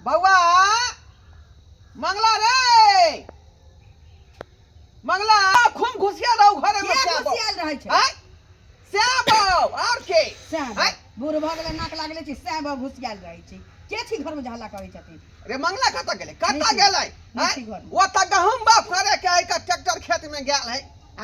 बौआ मंगला रे मंगला खूब घुसिया रहू घरे में के श्याम बाबू। घुसियाल रहै छै आँय? श्याम बाबू और के सएह आँय? बूढ़ भऽ गेलै नाक लागले छै सएह बाबू घुसियाल रहै छै के छी घरमे जे हल्ला करै छथिन रे मंगला कतऽ गेलै कतऽ नहि छी। गेलै नहि आँय? छी घरमे। ओ तऽ गहूम बाप करे के आइ ट्रैक्टर खेत में गेल है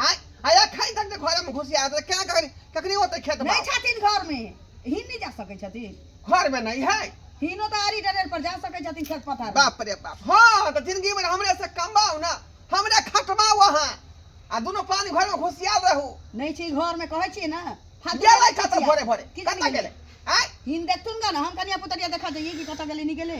आँय आ एखन तक जे घरे में घुसिया रहै केना कखनी कखनी ओतै खेत नहि बाप छथिन घरमे हिन नहि जा सकै छथिन घर में नहीं है हिनो तऽ आरी डरेर पर जा सकै छथिन खेत पथार बाप रे बाप हाँ तऽ जिंदगी में हमरे से कमाओ ना हमरे खटमाओ अहाँ आ दुनू पानी घर में घुसियाल रहू नहि छी घरमे कहै छियै ने फालतू गेलै कथी कतऽ छियै? भोरे भोरे की जानी कतऽ गेलै आँय हिन देखथुन गा ने हम कनिया पुतरिया देखा जाइए कि कतऽ गेलै नहि गेलै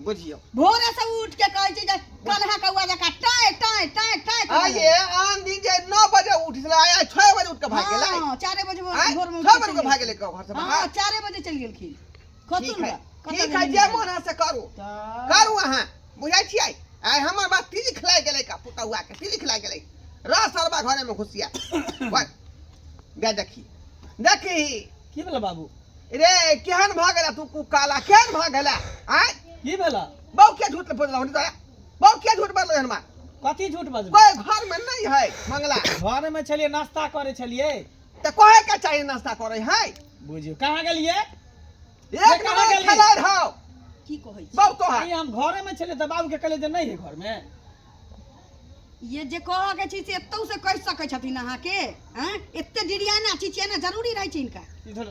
बुझियौ भोरे से उठ के कहै छै जे कन्हा कौआ जकाँ टाँय टाँय टाँय टाँय करऽ आइए आन दिन जे 9 बजे उठ छलै आइ 6 बजे उठ के भागि गेलै हँ 4 बजे आँय, भोर में 6 बजे उठ के भागि गेलै घर से हँ बाहर 4 बजे चलि गेलखिन ठीक खोतुन है गा कतऽ ठीक है गेलै जे मन है से करू तऽ करू अहाँ बुझै छियै आइ हमर बात तीज खिलाइ गेलै का पुतहुआ के तीज खिलाइ गेलै रस अरबा घरे में घुसिया बस गे देखी देखी की भेलै बाबू रे केहन भऽ गेला तू कुकाला केहन भऽ गेला आँय की भेला बहु के झूठ बोलला होनी तोरा बहु के झूठ बोललो हनुमा कथी झूठ बजलू कोई घर में नहीं है मंगला घर में छलियै नाश्ता करै छलियै तऽ कहे के चाहिए नाश्ता करे है बुझियौ कहाँ गेलियै एक कहाँ नंबर गेली? खेलाड़ हौ की कहै छी बहु तोहर नहीं हम घरे में छलियै तऽ बाबू के कहलियै जे नहीं है घर में ये जे कहऽ के छी से एतौ से कहि सकै छथिन अहाँके आँय एते डिरियाना चिचियाना जरूरी रहै छै हिनका इधर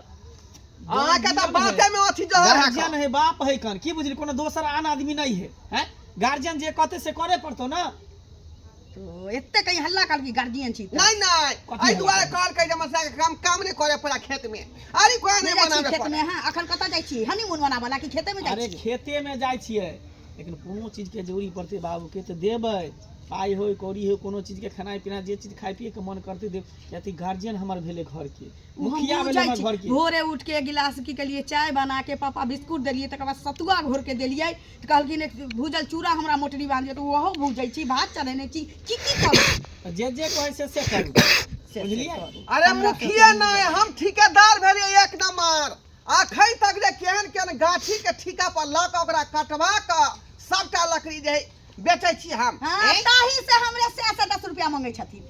अहाँके तऽ बाते में अथी जहर है गार्जियन है बाप है कन की बुझली कोनो दोसर आन आदमी नहीं है हैं गार्जियन जे कहते से करे पड़तो ना तो एते कहीं हल्ला कर की गार्जियन छी तऽ। नहीं नहीं कथी एहि दुआरे कहलकै जे मसा के काम काम नहीं करे पड़ा खेत में अरे कोई नहि नहीं जाइ छी बनाबे खेत पड़े में हाँ अखन कतऽ जाइ छी हनीमून मनाबऽ ला कि खेते में जाइ अरे छी खेते में जाइ छियै लेकिन कोनो चीज के जरूरी पड़तै बाबू के तऽ देबै पाइ होय कौड़ी होय कोनो चीज के खेनाइ पिनाइ जे चीज खाय पिए के मन करतै देब कियाकि गार्जियन हमर भेलै घर के ओ हम मुखिया भेलै बुझै हमर छी। घर के भोरे उठ के एक गिलास की केलिए चाय बना के पापा बिस्कुट देलिए तकर बाद सतुआ घोर के देलिए तऽ कहलखिन एक भूजल चूड़ा हमरा मोटरी बांध दिअ तऽ ओहो भूजै छी भात चढ़ेने छी की की करू तऽ जे जे कहै से से करू से बुझलियै करू। अरे हमरा मुखिया नहीं हम ठेकेदार भेलियै एक नंबर अखन तक जे केहन केहन गाछी के ठीका पर लऽ कऽ ओकरा कटवा कऽ सबटा लकड़ी जे है बेचै छी हम हाँ हैं? ताही से हमरे सए से 10 रुपया मंगै छथिन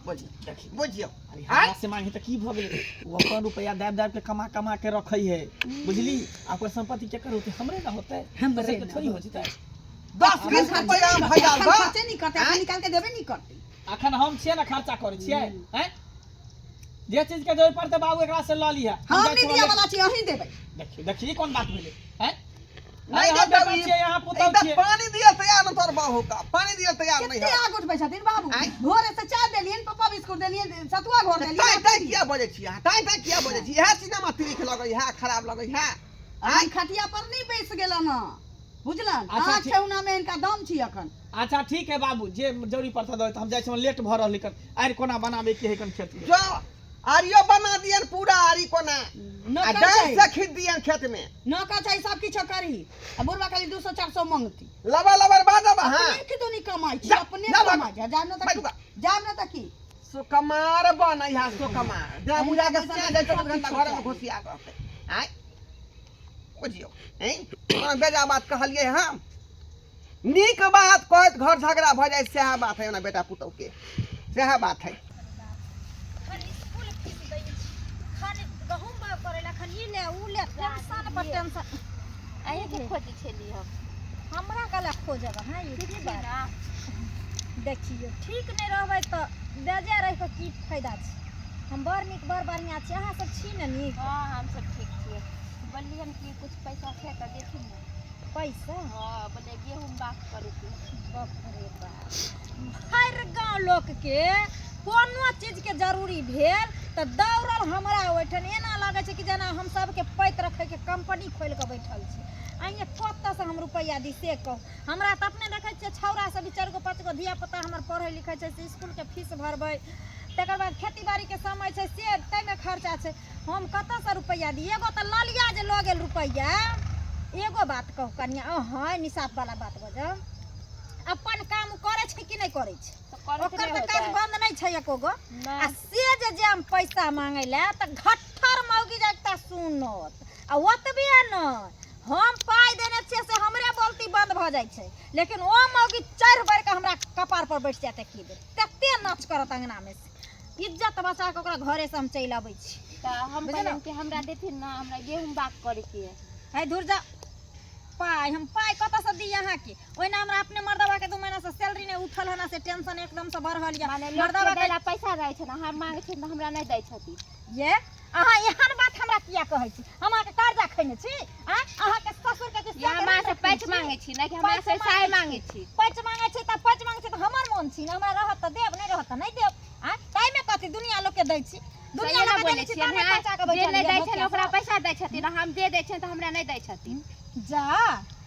बुझियौ देखी बुझियौ अरे हमरा से मांगे तऽ की भऽ गेलै ओ अपन रुपैआ दाबि दाबि के कमा कमा के रखै है बुझली आ ओकर संपत्ति केकर होतै हमरे ना होतै हमरे दोसर के ना थोड़ी हो जेतै 10 20 रुपैआ हम भैया एखन खर्चे नहीं करतै एखन निकाल के देबे नहीं करतै अखन हम छियै ने खर्चा करै छियै हैं जे चीज के जरूरत पड़तै बाबू एकरा से लऽ लिहऽ हम जाइ नहीं छियौ दिया वाला छी अहीं देबै देखियौ देखियौ ई कोन बात भेलै हैं नहीं अरे हम देतौ बेटा ई- छियै यहाँ पुतहु ई तऽ छियै पानी दिअ तैयार न तोर बहू का पानी दिअ तैयार नहीं कते है आग उठबै छथिन बाबू आँय? भोरे से चाय देलियनि पप्पा बिस्कुट देलियनि सतुआ घोर ताई देलियनि ताई किया बजै छी अहाँ ताई ताई किया बजै छी इएह चीज हमरा तिरिख लगै है खराब लगै है अखन खटिया पर नहीं बैस गेलन हँ बुझलन अच्छा, अहाँ ठीक। ठेहुना में इनका दम छी अखन अच्छा ठीक है बाबू जे जरूरी पड़तै दऽ तऽ हम जाइ छी लेट भऽ रहल कन आरि कोना बनाबे के है कन खेत के जो आरियो बना दियन पूरा आरी कोना आ नौकर डाँस छै से खींच दियन खेत में नौकर छै सब किछो करही आ बुढ़वा खाली 200 400 मंगती लबर लबर बाजब अहाँ अपने के तो नहीं कमाई छी जा, अपने जा, कमाई जा जाब न त बैठू गा। जाब न त की सुकमार बनै है सुकमार जा बुझा के सिया जाइ 24 घंटा घर में घुसिया रहतै आँय बुझियौ हैं कोनो बेजा बात कहलियै हम नीक बात कहैत घर झगड़ा भऽ जाइ सएह बात है ओना बेटा पुतहु के सएह बात है खाली स्कूल फीस दै छी खाली गहूम बाग करै ला खाली ई ले उ ले टेंशन पर टेंशन अहीँके खोजै छलियै हम हमरा कला खोजब अहाँ ई ठीक की छी बात ने देखियौ ठीक नहि रहबै तऽ बेजाय रहि कऽ की फायदा छै हम बड़ नीक बड़ बढ़िआँ छी अहाँ सब छी ने नीक हँ हमसब ठीक छियै बोललियै कि कुछ पैसा छै तऽ देथिन ने पैसा हँ बोले गेहूँ बाग करैके बाप रे बाप भरि गाँव लोकके कोनो चीजके जरूरी भेल तऽ दौड़ल हमरा ओहिठाम एना लगै छै कि जेना हम सबके पैत रखैके कंपनी खोलि कऽ बैठल छी आइए कतऽसँ हम रुपैआ दी से कहू हमरा तऽ अपने देखै छियै छौड़ा सब चारि गो पाँच गो धिया पुता हमर पढ़ै लिखै छै से इसकुलके फीस भरबै तकर बाद खेती बाड़ीके समय छै से ताहिमे खर्चा छै हम कतऽसँ रुपैआ दी एगो तऽ ललिया जे लऽ गेल रुपैआ एगो बात कहू कनिया अहाँ निसाफवला बात बजब अपन काम करै छै कि नहि करै छै तऽ करैत ओकर नहि तऽ काज होतै बंद नहि छै एको गो आ नहि से जे जाम पैसा मांगै लए तऽ घट्ठर मौगी जाकता सुनत आ ओतबे नहि हम पाइ देने छियै। भऽ जाइ छै, लेकिन ओ मौगी चढ़ि बढ़ि कऽ हमरा कपार पर बैठ जायत एकी बेर, तते नाच करत अंगना में से, इज्जत बचा कऽ ओकरा घरे से हम चलि अबै छी। तऽ हम बुझलहुँ? कहलियनि कि हमरा देथिन ने, हमरा गेहूँ बाग करैके है। है धुर जा, पाइ हम पाइ कतऽसँ दी अहाँके? ओहिना हमरा अपने मर्दबा के 2 महीना से सैलरी नहि उठल हन, से टेंशन एकदम से बढ़ल यऽ। माने लोकके मर्दबा के दै ला पैसा रहै छै ने, हम मांगै छियनि तऽ हमरा नहि दै छथिन। ये अहाँ एहन बात हमरा किया कहै छी? हम अहाँके कर्जा खैने छी? आँय, अहाँके ससुर के कि या हमरा से पैच मांगै छी, नहि कि हमरा पैच से साय मांगै मांगै छी। पैच मांगै छी तऽ पैच मांगै छी तऽ हमर मोन छी ने, हमरा रहत तऽ देब, नहि रहत तऽ नहि देब। आँय, ताहिमे कथी? दुनिया लोकके दै छी, दुनिया सहिए ने लोकके बोलै देने छी छियै तहने ने। पैसा के जे बैठल नहि यऽ दै छनि भोकिया ओकरा सब। पैसा दै छथिन, आ हम जे दै छियनि तऽ हमरा नहि दै छथिन। जा,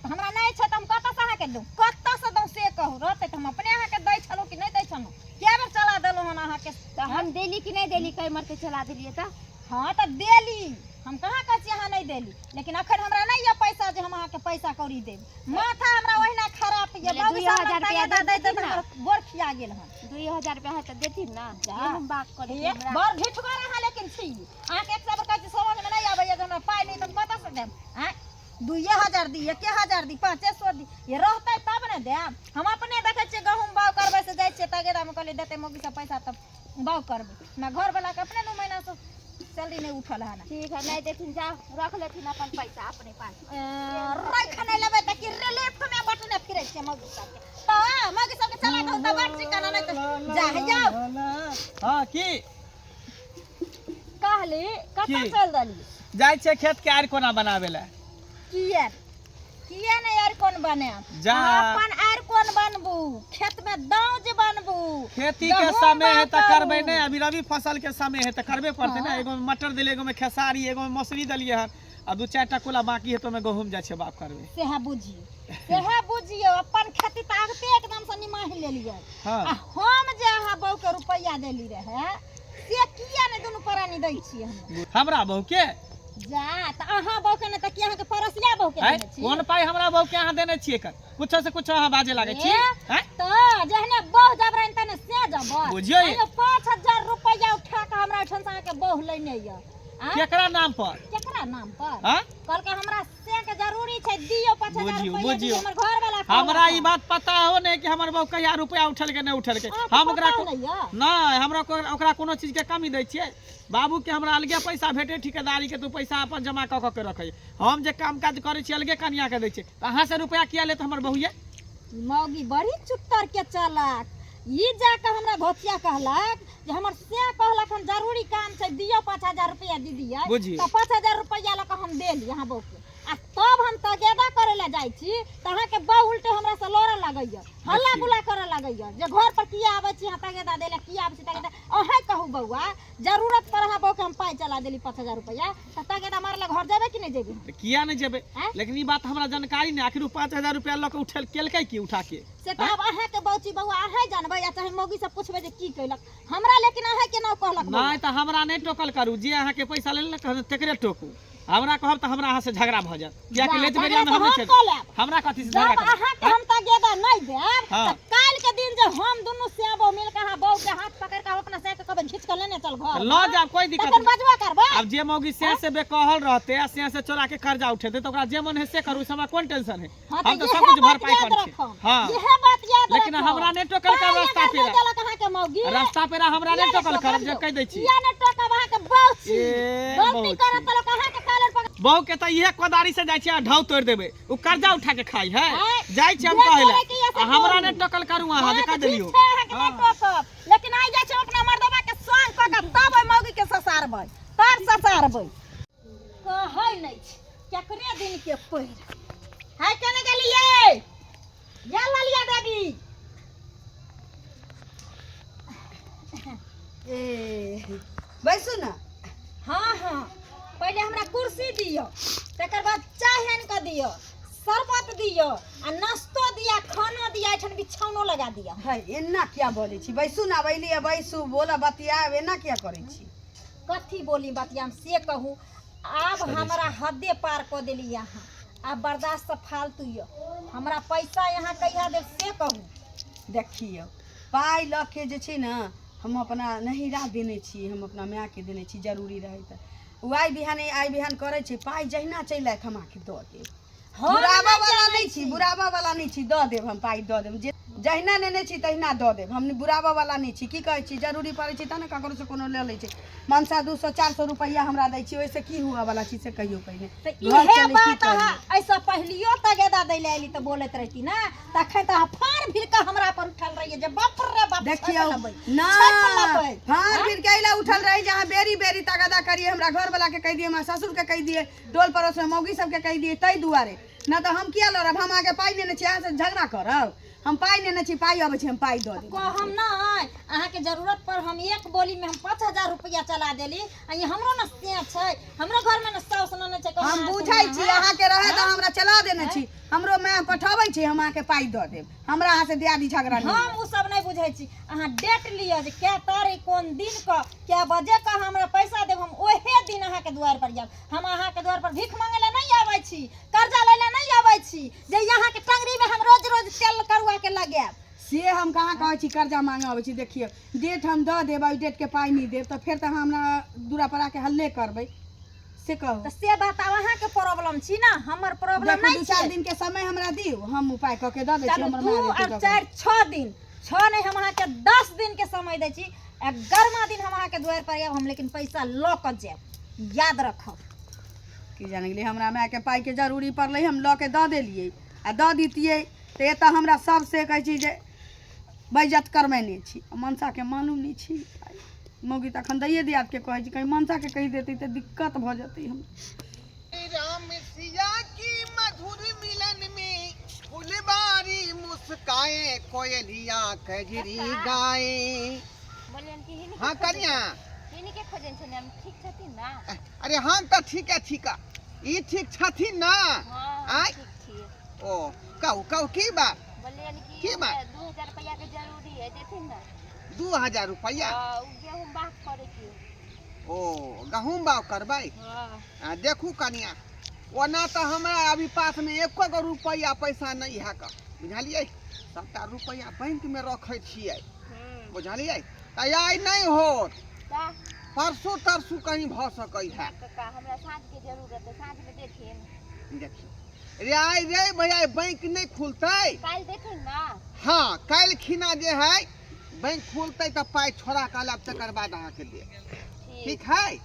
तऽ हमरा नहि छै तऽ हम कतऽसँ अहाँके दू, कतऽसँ दू से कहू? रहतै तऽ हम अपने अहाँके दै छलहुँ कि नहि दै छलहुँ? कए बेर चला देलहुँ हन अहाँके? तऽ हम देली कि नहि देली? कई मरते चला देलियै तऽ। हँ तऽ देली, हम कहाँ कहै छी अहाँ नहि देली, लेकिन अखन हमरा नहि यऽ पैसा जे हम अहाँके पैसा कौड़ी देब। माथा हमरा ओहिना खराब यऽ। बोले, बाबू दुइयो साहब हजार रुपैआ रुपैआ दैत देथिन दैत ने। हमर गोर खिया गेल हन। 2000 रुपया है तऽ देथिन ने, जा। गेहूँ बाग करैके हे, हमरा। बड़ ढिठगर अहाँ लेकिन छी। अहाँके एक सए कहै छी समझमे नहि आबैए जे हमरा पाइ नहि तऽ हम कतऽसँ देब? आँय, 2000 दी, 1000 दी, 500 दी, ये रहतै तब ने देब। हम अपने देखै छियै, गहूँम बाग करबै से जाइ छियै तगेदामे, कहलियै देतै मौगी सब पैसा तब बाग करबै। हमरा घरवलाके अपने 2 महीनासँ सैलरी नहि उठल हन। ठीक है, नहि देथिन, जाउ रख लेथिन अपन पैसा अपने पास। राखि नहि लेबै तऽ की रिलीफमे बटने फिरै छियै मौगी सबके? तऽ मौगी सबके चला दू तऽ बड़ चिकन, नहि तऽ जा हे जाउ। हँ, की? कहली कतऽ की? चलि देलियै? जाइ छियै खेत के आरि कोना बनाबै लए। किया किया नहि आर कोन बनायब? जा। अहाँ अपन आर कोन बनबू, खेत में दाउज बनबू। खेती के गहूम समय है तऽ बाग करबै करू। नहि? अभी रबी फसल के समय है तऽ करबे पड़तै ने। हाँ। एगो में मटर देलियै, एगो में खेसारी, एगो में मौसरी देलियै हन, आ 2-4 टा कोला बाकी है तऽ ओहिमे गहूम जाइ छै बाग करबै। सेहे बुझियौ, सेहे बुझियौ, अपन खेती तऽ आगते एकदम से निमाहि लेलियै। हाँ। आ हम जे अहाँ बहू के रुपैआ देली रहे से किया नहि दुनू प्राणी दै छियै हमरा? हमरा बहू के? जा, तऽ अहाँ बहू के नहि तऽ की अहाँके पड़ोसिया बहू के आँय, देने छी? कोन पाइ हमरा बहू के अहाँ देने छियै? कर कुछो से कुछो अहाँ बाजे लागै छी। ए? आँय? तऽ जहने बहू जबरन तहने से जबर। बुझियौ ये। अइयो 5000 रुपैआ उठा कऽ हमरा ओहिठाम से अहाँके बहू लेने यऽ। आँय? केकरा नाम पर? केकरा नाम पर? आँय? कहलकै हमरा से के जरूरी छै, दियौ 5000 बुझियौ, रुपैआ बुझियौ। दियौ, हमर घर वाला। हमरा ई बात पता हो नहि कि हमर बहू कहिया रुपया उठेलकै नहि उठेलकै। हम ओकरा नहीं यऽ? नहि, हमरा ओकरा कोनो चीज के कमी दै छियै? बाबू के हमरा अलगे पैसा भेटे ठिकेदारी के, तू पैसा अपन जमा कऽ कऽ के रखै। हम जे काम काज करै छियै अलगे कनिया के दै छियै, तऽ अहाँ से रुपया किया लेत हमर बहुए? ई मौगी बड़ी चुत्तर के चालाक। ई जाके हमरा धोतिया कहलक जे हमर से कहलक हम जरूरी काम छै, दियौ 5000 रुपया दी दियै। बुझियौ। तऽ 5000 रुपया लऽ कऽ हम देली अहाँ बहू के, आ तब हम तगेदा करे लए जाइ छी तऽ अहाँके बहू उल्टे हमरा से लड़ऽ लगैया, हल्ला गुल्ला करऽ लगैया जे घर पर किया आबै छी अहाँ तगेदा दै लए, किया आबै छी तगेदा? अहें कहू बौआ, जरूरत पर अहाँ बहू के हम पाइ चला देली 5000 रुपया, तऽ तगेदा मारै लए घर जेबै कि नहि जेबै? तऽ किया नहि जेबै? आँय? लेकिन ई बात हमरा जानकारी नहि, आखिर ओ 5000 रुपया लऽ कऽ उठेल केलकै की उठा के? से तऽ आब अहाँके बौची बौआ अहें जानबै, या चाहे मौगी से पुछबै जे की कैलक हमरा, लेकिन अहें केना कहलक बौआ? नहि तऽ हमरा नहि टोकल करू। जे अहाँके पैसा लेल ने कहत तेकरे टोकू। हमरा कहब तऽ हमरा अहाँ से झगड़ा भऽ जायत, कियाकि जा, लेट झगड़ा बेरिया में तऽ हम नहि हम छी। कऽ लेब। हमरा कथी से जब झगड़ा करब? अहाँके हम तगेदा नहि देब हाँ। तऽ काल्हि के दिन जे हम दुनू सेबो मिल के अहाँ बहू के हाथ पकड़ के हम अपना से के कहबै घीच के लेने चल घर, लऽ जायब, कोई दिक्कत तखन नहि। बजबो करबै। आब जे मौगी से से बेकहल रहते आ से से चोरा के कर्जा उठेते तऽ ओकरा जे मन है से करू, से हमरा कोन टेंशन है? हाँ, हम तऽ इएह सब कुछ बात भरपाई याद करै छी। रखब। हाँ। इएह बात याद लेकिन रखब। हमरा नहि टोकल कर पाइ रास्ता अगर नहि पेरा। देलक अहाँके मौगी, रास्ता पेरा हमरा किया नहि टोकल टोकब करब, जे यौ? कहि दै छी। किया नहि टोकब? अहाँके बहू छी। ए, गलती बहू करत छी। तऽ लोक अहाँके कालर पकड़ बहू के तऽ इहे कोदारी से जाइ छी आ ढाव तोड़ि देबै, ओ कर्जा उठा के खाइ है। आँय, जाइ छी हम जे कहै लए। करैके यऽ से आ हमरा करू। नहि टोकल करू अहाँ, जे हाँ, कहि तऽ ठीक देलियौ। छै, अहाँके नहि हाँ। टोकब, लेकिन आइ जाइ छी अपना मर्दबा के संग कऽ के तब ओहि मौगी के ससारबै, तब ससारबै। कहै नहि छै केकरे दिन के पैर है। केने गेलियै ये ललिया देवी? ए बैसू ने। हाँ हाँ, पहिले हमरा कुर्सी दियौ, तकर बाद चाय आनि कऽ दियौ, शरबत दियौ, आ नाश्तो दिअ, खानो दिअ, एहिठाम बिछौनो लगा दिअ। है, एना किया बोलै छी? बैसू ने, आब अयलियै, बैसू, बोला, बतियाब, एना किया करै छी? कथी बोली बतियाम से कहू? आब हमरा हदे पार कऽ देली अहाँ, आब बर्दाश्त से फालतू यऽ। हमरा पैसा यहाँ कहिया देब से कहू। देखियौ, पाइ लऽ के जे छै ने, हम अपना नहिरा देने छी, हम अपना मायके देने छी, जरूरी रहै तऽ ओ आइ बिहान आइ बिहान करै छै। पाइ जहिना चलि आयत हम अहाँके दऽ देब। हम घुराबऽ नहि वाला जानै नहि छी, बुढ़ाबा वाला नहि छी। दऽ देब हम पाइ, दऽ देब। जे जहिना लेने छी तहिना दऽ देब। हम बुढ़ाबा वाला नहि छी। की कहै छी, जरूरी पड़ै छै तहन ने ककरो से कोनो लऽ लै छै। मनसा 200 400 रुपैआ हमरा दै छी, ओहिसँ की हुअ वाला छी से कहियौ पहिने। तऽ घर इहे चलै की बात करियै? अहाँ एहिसँ पहिलियो तगेदा दै लए अयली तऽ बोलैत रहिती ने, तखन तऽ अहाँ फाड़ भीड़ कऽ हमरा पर उठल रहियै जे बाप रे बाप, देखियौ छापि लेबै, ना छापि लेबै। फाड़ फिर के अइला उठल रही जे अहाँ बेरी बेरी तगादा करियै, हमरा घरवला के कहि दियै, हमरा ससुर के कहि दियै, टोल पड़ोस में मौगी सबके कहि दियै, ताहि दुआरे न तऽ हम किया लड़ब? हम अहाँके पाइ नेने छी, अहाँ से झगड़ा करब? हम पाइ नेने छी, पाइ अबै छै, हम पाइ दऽ देब। कहम नहि, अहाँके जरूरत पर हम एक बोली में हम 5000 रुपया चला देली। आ ई हमरो ने से छै, हमरो घर में ने साउस ननद छै। हम बुझै छी, अहाँके रहे तऽ हमरा चला देने छी। हमरो माय पठाबै छै, हम अहाँके पाइ दऽ देब। हमरा अहाँ से दियादी झगड़ा नहि। हम ओ सब नहि बुझै छी। अहाँ डेट लिअ जे कै तारीख, कोन दिन कऽ, कै बजे कऽ हमरा पैसा देब, हम ओहे दिन अहाँके दुआरि पर जायब। हम अहाँके दुआरि पर भीख मांगे लए नहि आबै छी, कर्जा लै लए नहि आबै छी जे अहाँके टंगरी में हम रोज रोज तेल करुआ के लगायब। से हम कहाँ कहै छी कर्जा मांगे अबै छी? देखियौ, डेट हम दऽ देब, ओहि डेटके पाइ नहि देब तऽ फेर तऽ अहाँ हमरा दूरा पर आके हल्ले करबै, से कहू। तऽ से बात आब अहाँके प्रॉब्लम छी ने, हमर प्रॉब्लम देखू, नहि 2-4 छै। दिन के समय हमरा दियौ, हम उपाय कऽ के दऽ दै छी। चलू, हमर दू माय आओर देतै। 4, 6 दिन, छओ नहि, हम अहाँके 10 दिन के समय दै छी। 11वां दिन हम अहाँके दुआरि पर आयब हम, लेकिन पैसा लऽ कऽ जायब, याद रखब। की जाने गेलियै, हमरा मायके पाइके जरूरी पड़लै, हम लऽ के दऽ देलियै। आ दऽ दितियै तऽ एतऽ हमरा सबसे कहै छी जे बेइज्जत करबेने छी। आ मनसाके मालूम नहि छी। मौगी तऽ एखन दैये दियादके कहै छी, कहीं मनसाके कहि देतै तऽ दिक्कत भऽ जेतै हम। राम सिया की मधुर मिलन में फुलबारी मुस्काए, कोयलिया कजरी गाए। बोलियन कि हिनके हाँ कनिया। हिनके खोजै छलियै हम, ठीक छथिन ने? अरे, हम तऽ ठीके ठीक, ई ठीक छथिन ना? हाँ। आँय? ठीक छियै। ओ कहू कहू, की बात? बोलियन कि की बात? 2000 रुपया के जरूरी है, देथिन ने? 2000 रुपैआ? हाँ, उ गेहूँ बाग करे के। ओ गहूँम बाग करबै? हाँ। आ देखू कनिया, ओना तऽ हमरा अभी पासमे एको गो रुपैआ पैसा नहि है कऽ, बुझलियै? सबटा रुपैआ बैंकमे रखै छियै। बुझलियै? तऽ आइ नहि होत। तऽ परसू तरसू कहीं भऽ सकै है। कक्का, हमरा साँझ के जरूरत है, साँझ में देथिन। देखियौ रे, आइ रे भैया बैंक नहि खुलतै। काल्हि देथिन ना? हाँ, काल्हि खिना जे है बैंक खुलतै तऽ पाइ छोड़ा कऽ लाब, तकर बाद अहाँके देब। ठीक। ठीक है।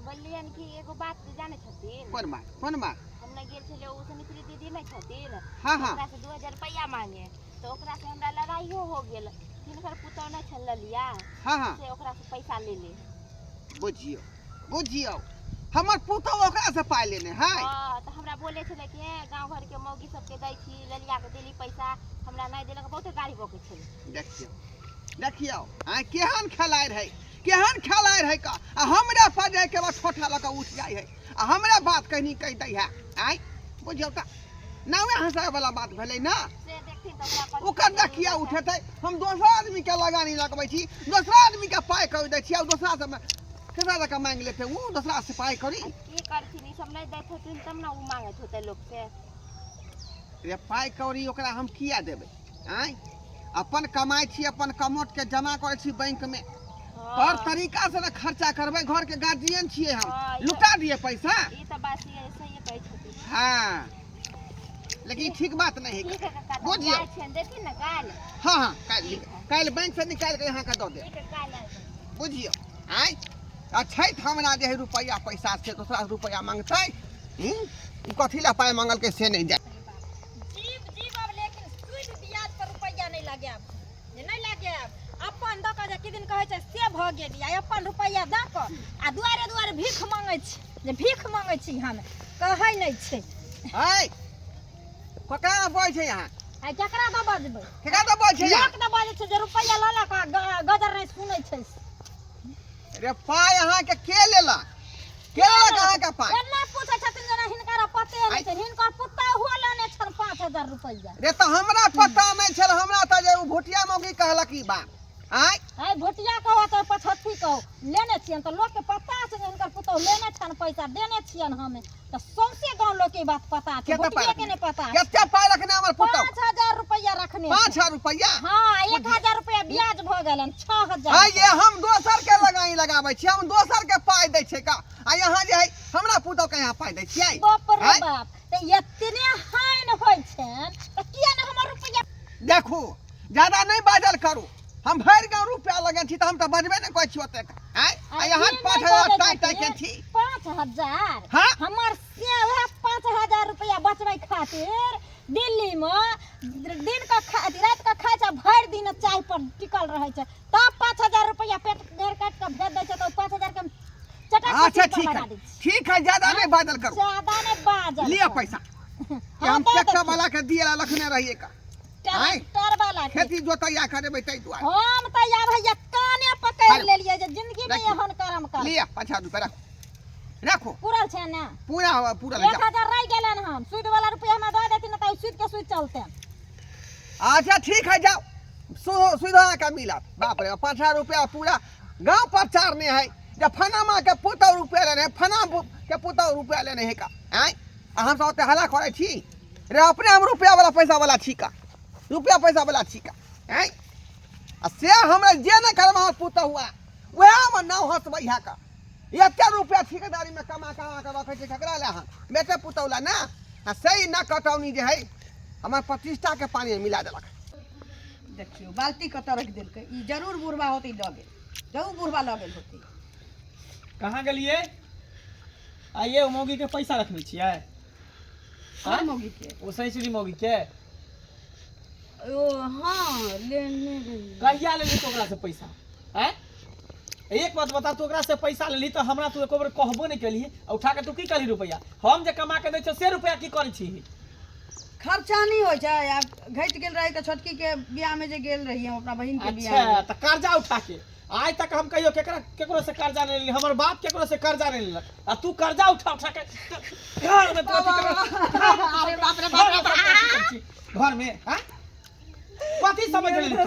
बोललियन कि एगो बात जानै छथिन? कोन बात, कोन बात? हम ने गेल छलियै, ओ सुनित्री दीदी नहि छथिन? हाँ हाँ। ओकरा से 2000 रुपया मांगे तऽ ओकरा से हमरा लड़ाइयो हो गेल। तिनकर पुतौह नहि छल ललिया? हाँ हाँ। से ओकरा से पैसा ले ले। बुझियौ बुझियौ, हमर पुतौह ओकरा से पाइ लेने है? हाँ, तऽ हमरा बोले छलै कि हे, गाँव घर के मौगी सबके दै छी, ललिया के देली पैसा, हमरा नहि देलक, बहुते गाली बकै छलै। देखियौ देखियौ, आइ केहन खेलाइ रहै, केहन खेलाइ रहै का। आ हमरा पर जाय के बाद ठोठा लऽ कऽ उठि जाइ है आ हमरा बात कहनी कहि दै है। आइ बुझियौ तऽ नावे हँसाय वाला बात भेलै ने। से देखथिन तऽ ओकरा कहथिन ओकर कि देखिया जरूरत है। उठेतै। हम दोसर आदमी के लगानी लगबै छी, दोसरा आदमी के पाइ कऽ दै छी, आ दोसरा से केकरा लऽ कऽ मांगि लेतै ओ दोसरा से पाइ करी? आ की करथिन, ई सब नहि दैत होथिन तब ने ओ मांगैत होतै लोक से। रे, पाइ कौड़ी ओकरा हम किया देबै? आँय, अपन कमाइ छी, अपन कमोट के जमा करै छी बैंक में। तौर तरीका से ने खर्चा करबै, घर के गार्जियन छियै हम। हाँ, ई लुटा दिए पैसा? ई तऽ बात सही सही कहै छथिन। हाँ, लेकिन ई ठीक बात नहीं है। ठीक है काका, तऽ बुझियौ। जाइ छियनि, देथिन ने काल्हि? हाँ हाँ, काल्हि काल्हि बैंक से निकालि के अहाँके दऽ देब। ठीक है, काल्हि आबि। बुझियौ, आँय, अछैत हमरा जे है रुपैआ पैसा से दोसरा से रुपैआ मांगतै? ई कथी लए पाइ मांगलकै से नहि जाय। जीव जीव अब, लेकिन सूद ब्याज पर रुपैआ नहि लगायब, जे नहि लगायब। अपन दऽ कऽ जे किदिन कहै छै से भऽ गेली। आ अपन रुपैआ दऽ कऽ आ दुआरे दुआरे भीख मांगै छी, जे भीख मांगै छी हम, कहै नहि छै। आँय, ककरा बजै छै अहाँ? आ केकरा दऽ बजबै? केकरा दऽ बजै छै अहाँ? लोक दऽ बजै छै जे रुपैआ लऽ लऽ कऽ आ गजर नहि सुनै छै। रे, पाइ अहाँके के लेलक? के लेलक अहाँके पाइ? एना पूछै छथिन जेना हिनकर पते नहि छै। हिनकर पुतहुओ लेने छल 5000 रुपैआ। रे, तऽ हमरा पता नहि छल। हमरा तऽ जे ओ भुटिया मौगी कहलक ई बात। आँय? आइ भुटिया कहो चाहे पछत्ती कहो, लेने छियनि तऽ लोकके पता छै जे हिनकर पुतहु लेने छनि, पैसा देने छियनि हमे, तऽ सौंसे गाँव लोकके ई बात पता छै। कते पाइ भुटिये के नहि पता छै। कते पाइ रखने हमर पुतहु? 5000 रुपैआ रखने छै। 5000 रुपैआ? हाँ, 1000 रुपैआ ब्याज भऽ गेलनि, 6000। आँय ये, हम दोसर के लगाई लगाबै छी, हम दोसर के पाइ दै छै का, आ यहाँ जे है हमरा पुतहु के यहाँ पाइ दै छियै? बाप रे आँय? बाप, तऽ एतने हानि होइ छनि। देखू ज्यादा नहि बाजल करू। हम भरि गाँव रुपया लगेने छी तऽ हम तऽ बजबे नहि करै छी ओतेक। आँय, आ अरे यहाँ से पाँच नहि हजार बजै टाइ टाइ के छथिन। छी। 5,000? हाँ। हमर से वएह 5,000 रुपया बचबै खातिर दिल्ली में दिन का खा रात का खाइ छै, भरि दिन चाय पर टिकल रहै छै, तब 5,000 रुपया पेट घेर काटि कऽ भेज दै छै, तऽ 5,000 के हम चटक अच्छा कुर्सी पर ठीक लगा है, दै छी। ठीक है, ज्यादा नहीं बाजल करू। ज्यादा नहि बाजल लिअ करू। पैसा। कि हाँ, हम दऽ ट्रैक्टर देथिन। वाला के दिए ला रखने रहिए का। आँय? ट्रैक्टर वाला के। खेती जोतैया करेबै ताहि दुआरे। हम तऽ या भैया काने पकड़ि हेलो। लेलियै जे जिंदगी मे रखियौ। एहन कर्म कर। लिअ 5,000 रुपया, राखू राखू। पूरल छै ने? पूरा हुआ, पूरा ले एक जाओ। हजार रहि गेलन हन, सूद वाला रुपया हमरा दऽ देथिन तऽ सूद के सूद चलते। अच्छा ठीक है, जाओ, सुधा का मिला। बाप रे, 5,000 रुपया पूरा गांव प्रचार में है जब फनामा के पुतौ रुपया लेने है, फना के पुतौ रुपया लेने है का। आँय, आ हम सब ओते हल्ला करै छी रे, अपने हम रुपया वाला पैसा वाला छी का, रुपया पैसा वाला छी का। आँय, आ से हमरा जे नहि करब हमर पुतौ हुआ वएह हमर नाम हंसबै है का। एते रुपया ठेकेदारी में कमा कमा के रखै छै ककरा लए? हम बेटे पुतौ लए ना। आ से न कटौनी जे है हमर प्रतिष्ठा के पानी में मिला देलक। देखियौ बाल्टी कतऽ रखि देलकै, ई जरूर बुढ़बा होतै लऽ गेल, जरूर बुढ़बा लऽ गेल होतै। कहाँ गेलियै? आइए ओ मौगी के पैसा रखने छियै? कोन मौगी के? ओ सैसरी मौगी के। ओ हाँ, लेने रहियै। कहिया लेली तू ओकरा से पैसा? आँय, एक बात बता, तू ओकरा से पैसा लेली तऽ हमरा तू एको बेर कहबो नहि केलही, आ उठा के तू की करही रुपैआ? हम जे कमा के दै छियौ से रुपैआ की करै छी? खर्चा नहि होइ छै, आब घटि गेल रहै तऽ छोटकी के बियाह में जे गेल रहियै हम अपना बहिन के बियाह अच्छा में। तऽ कर्जा उठा के आइ तक हम कहियो केकरा केकरो से कर्जा नहि लेली, हमर बाप केकरो से कर्जा नहि लेलक, आ तू कर्जा उठा उठा के घर में तू अथी कर, अरे बाप रे बाप घर में रे। तू अथी करै छी, घर में हाँ कथी समझ लेली तू? आ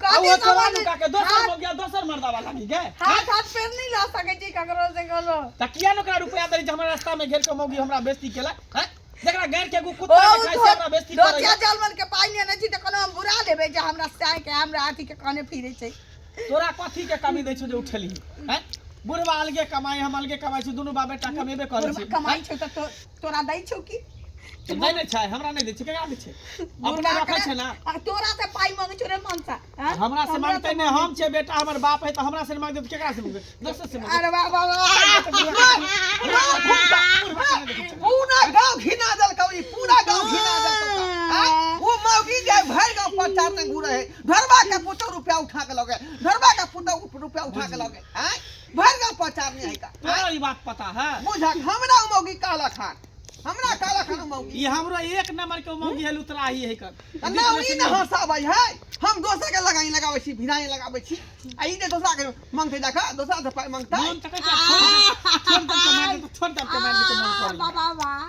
कथी ओ तोरा समझ नुका के दोसर हो गया, दोसर मर्दावा लागी गए। हाथ हाथ पैर नहीं ला सकै छी ककरो से ककरो। त किया न ओकरा रुपया देली जे हमरा रास्ता में घेर के मौगी हमरा बेइज्जती केलक? हैं, जकरा गैर के एगो ओ कुत्ता ने खाइ से हमरा बेइज्जती करैया। धोतिया जलमन के पाइ नेने छी तऽ कोनो हम बुरा लेबै जे हमरा साय के हमरा अथी के कहने फिरै छै। तोरा कथी के कमी दै छौ जे उठेलही? हैं, बुढ़वा अलगे कमाई, हम अलगे कमाई छी, दुनू बाप बेटा कमेबे करै छी। बुढ़बा कमाइ छौ तऽ तोरा दै छौ की? नहि नहि छै, हमरा नहि दै छै, केकरा दै छै? अपना बुढ़बा रखै छै ना। आ तोरा से पाइ मांगै छौ रे मनसा? हाँ? हमरा से मांगतै नहि, हम छियै बेटा, हमर बाप है, तऽ हमरा से नहि मांगतै तऽ केकरा से मांगतै? दोसर से मांगतै। अरे वाह वाह वाह। पूरा गांव घिना देलकौ ई, पूरा गांव घिना देलकौ। आँय? ओ मौगी जे भरि गांव प्रचार में घूरे है, धरबा के पुतौ रुपया उठा के लगे, धरबा के पुतौ रुपया उठा के लगे। आँय, भरि गांव प्रचार में है का। तोरा ई बात पता है? बुझक हमरा ओ मौगी कहलक हन, हमरा कहलक हन ओ मौगी। ई हमरो एक नंबर के मौगी है, लुतराही है कर। आ ना ई न हंसाबै है, हम दोसर के लगाई लगाबै छी, भिड़ाई लगाबै छी, आ ई जे दोसरा के मांगतै जाके, दोसरा से पाइ मांगतै। मन तकै छै, छोड़ दे, छोड़ दे के मारि देतै, छोड़ दे के मारि देतै, मन करै। बाबा वाह।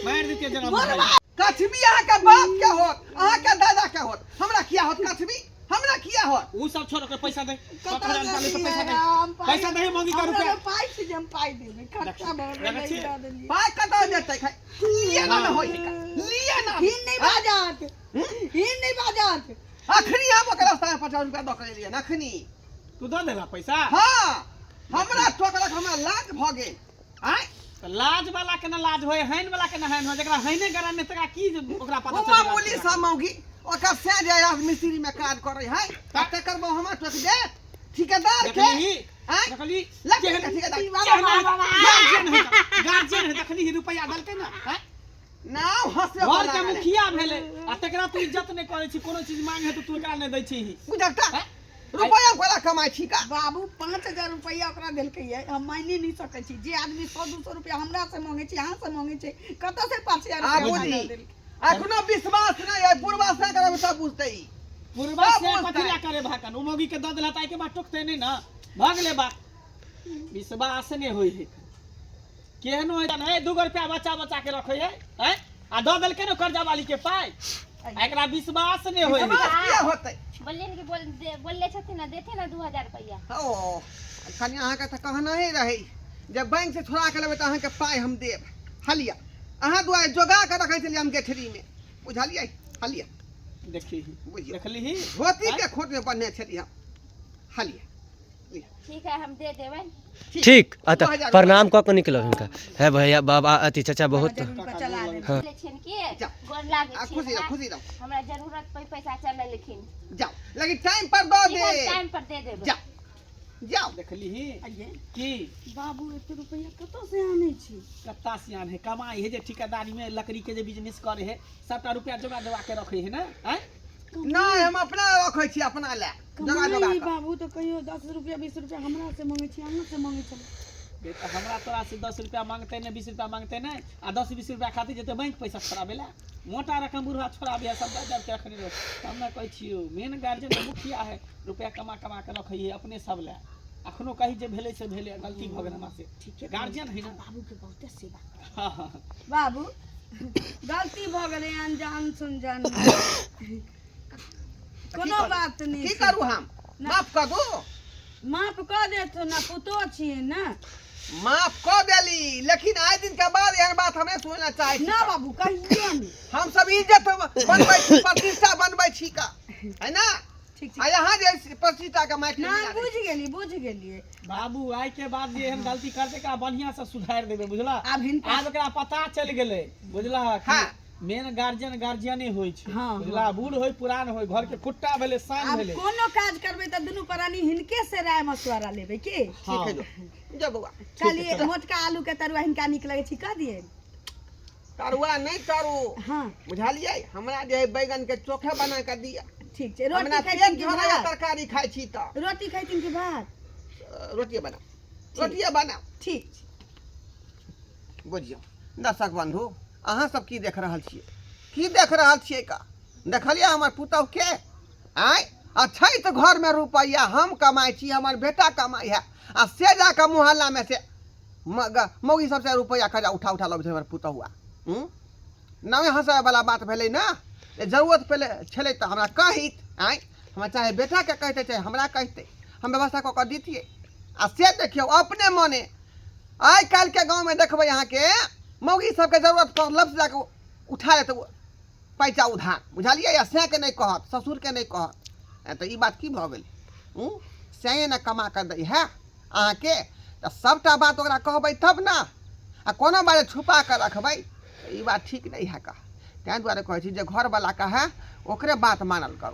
मारि देतै जेना बुझाइ। कछबी अहाँके बाप के होत, अहाँके दादा के होत, हमरा किया होत कछबी? हमरा किया होत? उ सब छोड़, ओकर पैसा दे। कतऽ 7,000 निकाले तऽ देलियै पैसा दे, हम पाइ? पैसा दे मौगी के हमरा रुपया। लग पाइ छै जे हम पाइ देबै? खर्चा भऽ गेलै, देखै छियै? दऽ देलियै। पाइ कतऽ देतै? खाइ लिए ना ने होइ है, लिए ना। हीन नहि बाजत, हीन नहि बाजत। अखनी हम ओकर रास्ता में 50 रुपया दऽ के एलियै अखनी। तू दऽ देला पैसा? हाँ, हमरा टोकलक, हमरा लाज भऽ गेल। आँय, तऽ लाज वाला के ना लाज होय, हैन वाला के ना हैन होय, जकरा हैने गरान नहि तकरा की ओकरा पता ओ चलतै? मामूली सा मौगी, ओकर से जे राजमिस्त्री में काज करै है, आ तकर बाद हमरा टोक देत ठेकेदार के। देखली? आँय? देखली? लग केहन ठेकेदार। गार्जियन है, गार्जियन है, देखली रुपया देलकै ना? आँय? नाम हंसे घर के मुखिया भेलै आ तकरा तू इज्जत नहि करै छी, कोनो चीज मांगे तऽ तू एकरा नहि दै छी। बुझलता आँय? रुपया कोला कमाइ छी का? बाबू 5,000 रुपैआ ओकरा देलकै ये, हम मानि नहि सकै छी। जे आदमी 100-200 रुपैआ हमरा से मांगै छै, अहाँ से मांगै छै, कतऽ से 5,000 आ रुपैआ बुझी दऽ देलकै? अखनो विश्वास नहि है, बुढ़वा से करब सब बुझतै ई। बुढ़वा सब से बुझतै। कथी लए करे भाकन? ओ मौगी के दऽ देला तऽ आइके बाद टोकतै नहि ने। भऽ गेलै बात, विश्वास नहि होइ है केहनो है। है 2 रुपया बचा बचा के रखै है, हैं, आ दऽ देलकै ने कर्जा वाली के पाइ, आ एकरा विश्वास नहि होइ है। विश्वास किया होतै? बोललियै कि बोल बोलले छथिन ने, देथिन ने 2,000 रुपैआ। ओ कनि अहाँके तऽ कहना ही रहै जे बैंक से छोड़ा के लेबै तऽ अहाँके पाइ हम देब। हलिया अहाँ दुआरे जोगा के रखै छलियै हम गेठरी में, बुझलियै? हलिया देखी बुझियौ। देखली धोती के खोट में बन्हने छलियै हम। हलिया ठीक है, हम दे देबै। ठीक, अतः प्रणाम कऽ के निकलब हिनका। हे भैया बाबा अथी चाचा बहुत जरूर पर चला देब। हाँ। ले छियनि की जाओ। गोर लागै आ छी खुशी रहो, हमरा। खुशी रहो। हमरा जरूरत पे पैसा चलल लेकिन। जाओ, लेकिन टाइम पर दऽ ठीक है, दे। टाइम पर दे देबै। जाओ जाओ। देखलीही आइये। की बाबू, एते रुपैआ कतऽ से आनै छी? कत्ता सियान है, कमाई है जे ठिकादारी में लकड़ी के जे बिजनेस करे है, सबटा रुपया जोगा जोगा के रखे है ना? आँय? नहि, हम अपना रखै छी, अपना लए जोगा जोगा कमाई कऽ। बाबू, तऽ कहियो 10 रुपया 20 रुपया हमरा से मंगै छी, अहाँ से मंगै छलै? बे तऽ हमरा तोरा से 10 रुपया मांगते नहि, 20 रुपया मांगते नहि, आ 10 20 रुपया खातिर जेतै बैंक पैसा छोड़ाबै लए? मोटा रकम बुढ़वा छोड़ाबै है, सब दऽ दऽ के रखने रहै। तब ने कहै छियौ, मेन गार्जियन मुखिया है, रुपया कमा कमा के रखै है अपने सब लए। अखनो कही जे भेलै से भेलै, गलती भऽ गेल हमरा से। ठीके। गार्जियन है ना। बाबू के बहुते सेवा। हाँ हाँ। बाबू, गलती भऽ गेलै अनजान सुनजान, कोनो बात नहि। की करू हम? माफ कऽ दू। माफ कऽ देथु ना, पुतोह छियै ने। माफ कऽ देली, लेकिन आइ दिन के बाद एहन बात हम नहि सुनना चाहै छी। ना बाबू, कहियो नहि। हम सब इज्जत बनबै छी, प्रतिष्ठा बनबै छी का है ना? ठीक आ छै। यहाँ जे प्रतिष्ठा के माटि ना, मिला दै। बुझि गेली, बुझि गेलियै। बाबू, आइ के बाद जे एहन गलती करतै, एकरा बढ़िया से सुधारि देबै, बुझला? आब हिनका आब एकरा पता चलि गेलै, बुझला? हाँ। मेन गार्जियन गार्जियने होइ छै। हाँ, बुझला? बूढ़ होय, पुरान होय, घर के खुट्टा भेलै, शान आब भेलै। कोनो काज करबै तऽ दुनू प्राणी हिनके से राय मशवरा लेबै की? हाँ। ठीक है, जो जो बौआ। कहलियै, मोटका आलू के तरुआ हिनका नीक लगै छै, कह दियै। तरुआ नहि तरू। हाँ। बुझलियै, हमरा जे है बैगन के चोखे बना के दिअ। ठीक छै। रोटी हमरा खैथिन पेट कि झरैया। भात? तरकारी खाइ छी तऽ। रोटी खैथिन कि भात? रोटिए बनाउ, रोटिए बनाउ। ठीक छै। बुझियौ दर्शक बन्धु, अहाँ सब की देख रहल छियै? की देख रहल छियै का? देखलियै हमर पुतहुके? आँय, आ छै तऽ घरमे रुपैआ, हम कमाइ छी, हमर बेटा कमाइ है, आ से जाकऽ मोहल्लामे से मौगी सबसँ रुपैआ कर्जा उठा उठा लबै छै हमर पुतहुआ। हूँ, नवे हँसाबैवला बात भेलै ने। जे जरूरत पड़लै छलै तऽ हमरा कहैत, आँय, हमरा चाहे बेटाके कहितै, चाहे हमरा कहितै, हम व्यवस्था कऽ कऽ दितियै। आ से देखियौ, अपने मने आइ काल्हिके गाँवमे देखबै अहाँके, मौगी सबके जरूरत पड़ल लफ्ज जाकऽ उठा लेत पैसा उधार, बुझलियै? आ सएके नहि कहत, ससुरके नहि कहत। तऽ ई बात की भऽ गेलै? हूँ, सएए ने कमा कऽ दै है अहाँके, तऽ सभटा बात ओकरा कहबै तब ने। आ कोनो बात छुपा कऽ रखबै तऽ ई बात ठीक नहि है। कह ताहि दुआरे कहै छी, जे घरवला कहै ओकरे बात मानल करू।